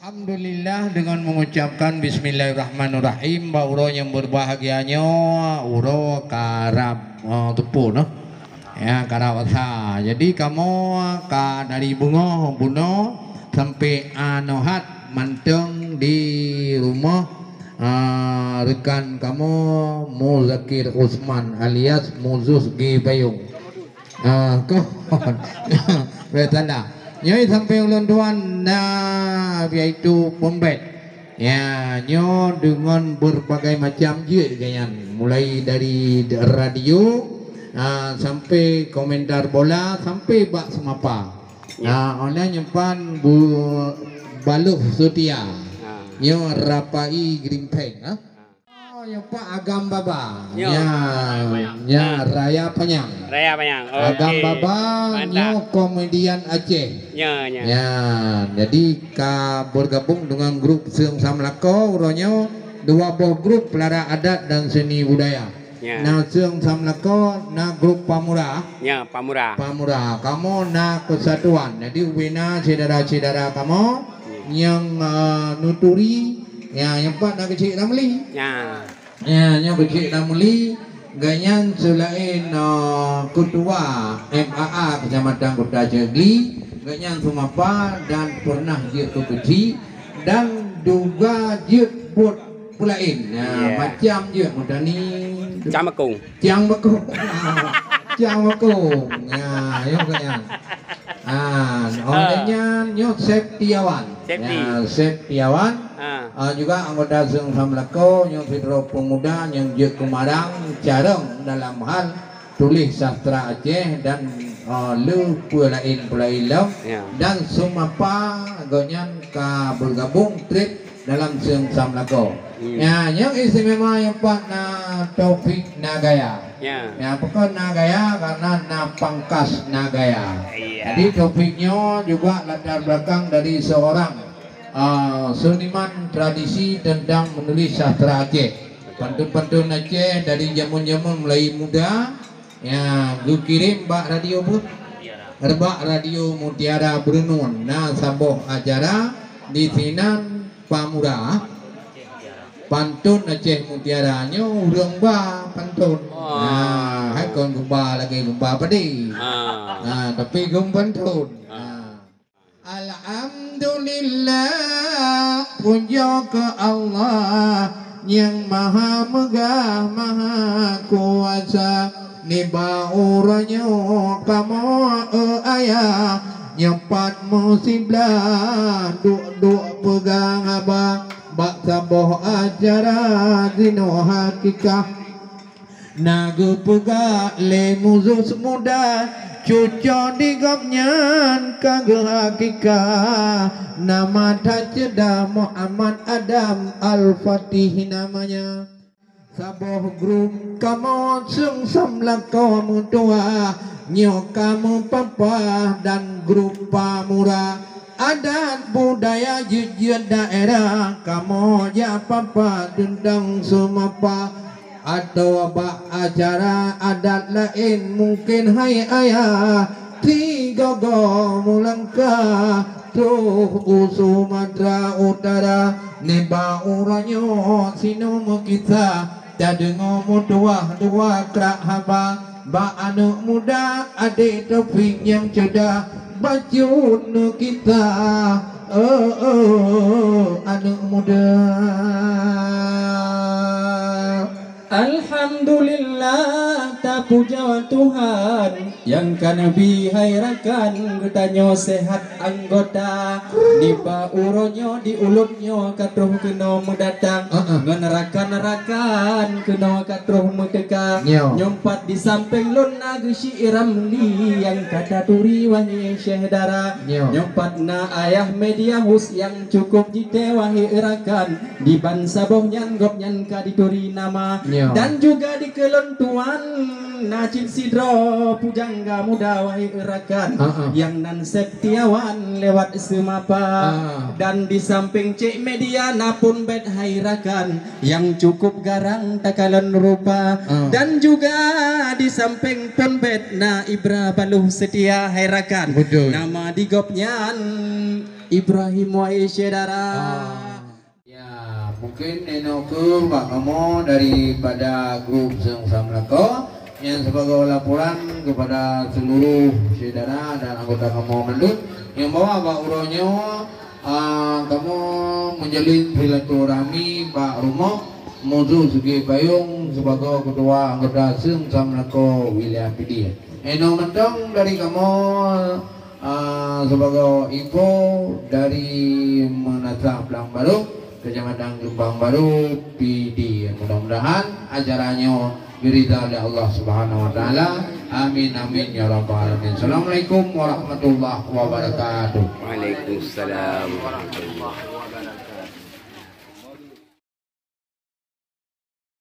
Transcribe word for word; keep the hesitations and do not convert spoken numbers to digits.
Alhamdulillah, dengan mengucapkan bismillahirrahmanirrahim, bak uroe nyang berbahagia nyoe, uroe karab, oh, teupeu noh. Ya, karab asa. Jadi kamoe ka dari beungoh bunoe sampai anoe hat mantong di rumoh, ah, rekan kamoe Muzakir Usman alias Muzus G Payung. Ah, kon. Beutanda. Nyoe sampai ulôn tuan na, yaitu peumbet. Ya, nyoe deungon berbagai macam jeuet geuhnyan. Mulai dari radio, ah, sampai komentar bola, sampai bak seumapa. Ya. Ah, oleh nyimpan bu-, Baluh Setia. Ah. Nyoe Rapai Grimpeng, ah. Oh, nyoe Pak Agam Baba. Nyo. Ya, Raya Panyang. Ya, Raya Panyang. Raya Panyang. Agam Oke. Baba, Mantap. Nyoe komedian Aceh. Ya, ya. Ya, jadi ka bergabung dengan grup Seung Sam Lakoe, uroe nyoe dua boh grup pelara adat dan seni budaya. Ya. Na Seung Sam Lakoe, na grup Pamura. Ya, Pamura. Pamura. Kamoe na kesatuan. Jadi, ubena syedara-syedara kamoe Ya. nyang, eh, nuturi, ya, nyang pat na keuchik Ramli. Ya. Ya, nyoe keuchik Ramli, gobnyan selain, eh, ketua M A A Kecamatan Kota Sigli, gobnyan seumapa dan pernah jeuet keu keuchik dan juga jeuet buet peulaén. Ya, Ya. macam jeuet meutani. Cang bakong. Cang bakong. Cang bakong. Ya, nyoe gobnyan. Ah, Ah. oleh nyan nyoe Septiawan. Septi. Ya, Septiawan. Ah. Ah, juga anggota Seung Sam Lakoe, nyoe sidroe pemuda nyang jeuet keu marang carông dalam hal tuléh sastra Aceh dan, ah, le peulaén-peulaén lom. Ya. Dan seumapa gobnyan ka bergabung trép dalam Seung Sam Lakoe. Hmm. Ya, nyang istimewa nyang pat na Taufik Nagaya. Ya. Ya, pakon Nagaya? Karena na pangkas Nagaya. Iya. Jadi, Taufik nyoe juga latar belakang dari seorang, ah, seniman tradisi tentang menulis sastra Aceh. Betul. Pantun-pantun Aceh dari jameun-jameun mulai muda, ya, geukirém bak radio pun. Bak Radio Mutiara Beureunuen. Na saboh acara di sinan Pamura. Pantun Aceh Mutiara nyoe ureueng ba pantun. Wah. Nah, hai kon geuba lagèe geuba padé. Ah. Nah, tapi geumpantun. Ah. Nah. Alhamdulillah, pujoe keu Allah nyang Maha Meugah, Maha Kuasa. Nibak uroe nyoe kamoe, eh, ayah, nyoe pat meusiblah duek-duek peugah haba bak saboh acara zinoe hakikah. Na geupeugah lé Muzus Muda, cuco di gobnyan ka geuhakikah. Nama that ceudah Muhammad Adam Al-Fatih namanya. Saboh grup kamoe Seung Sam Lakoe meutuah, nyoe ka meupapah dan grup Pamura. Adat budaya jeuet-jeuet daerah, kamoe jak papa teuntang seumapa. Atawa bak acara adat laén mungken hai ayah, sigoe-goe meulangkah troh u Sumatera Utara. Nibak uroe nyoe sinoe meukisah, tadeungoe meutuah dua krak haba. Bak aneuk muda, adék Taufik nyang ceudah, bacut neukisah, oh, oh, aneuk muda. Alhamdulillah, tapujoe Tuhan, nyang ka neubi hai rakan geutanyoe seuhat anggota. Nibak uroe nyoe di ulôn nyoe ka troh keunoe meudatang, ah, ah, ngon rakan-rakan keunoe ka troh meuteuka. Nyoe. Nyoe pat di sampéng lôn na geuchik Ramli nyang ka taturi wahé syedara. Nyoe. Nyoe pat na ayah media hus nyang cukup jitée wahé rakan. Di bansaboh nyan gobnyan ka dituri nama. Nyoe. Dan juga di keulôn tuan na cit sidroe pujangga muda wahé rakan, ah, ah, nyang nan Septiawan lewat seumapa. Ah. Dan di sampéng cék media na pun bét hai rakan nyang cukup garang takalon rupa. Ah. Dan juga di sampéng pun bét na Ibra Baluh Setia hai rakan. Betul. Nama di gobnyan Ibrahim Wahid syedara. Ya, mungkin inoe keuh bak kamoe daripada grup Seung Sam Lakoe nyang sibagoe laporan kepada seluruh syedara dan anggota kamoe mandum nyang bahwa bak uroe nyoe, ah, kamoe menjalin silaturahmi bak rumoh Muzu Seugi Payong sibagoe ketua anggota Seung Sam Lakoe wilayah Pidie. Inoe mantong dari kamoe, ah, sibagoe info dari Meunasah Blang Barô, Kecamatan Simpang Barô, Pidie. Mudah-mudahan acara nyoe diridha oleh Allah Subhanahu wa Taala. Amin, amin, ya rabbal alamin. Assalamualaikum warahmatullahi wabarakatuh. Waalaikumsalam warahmatullahi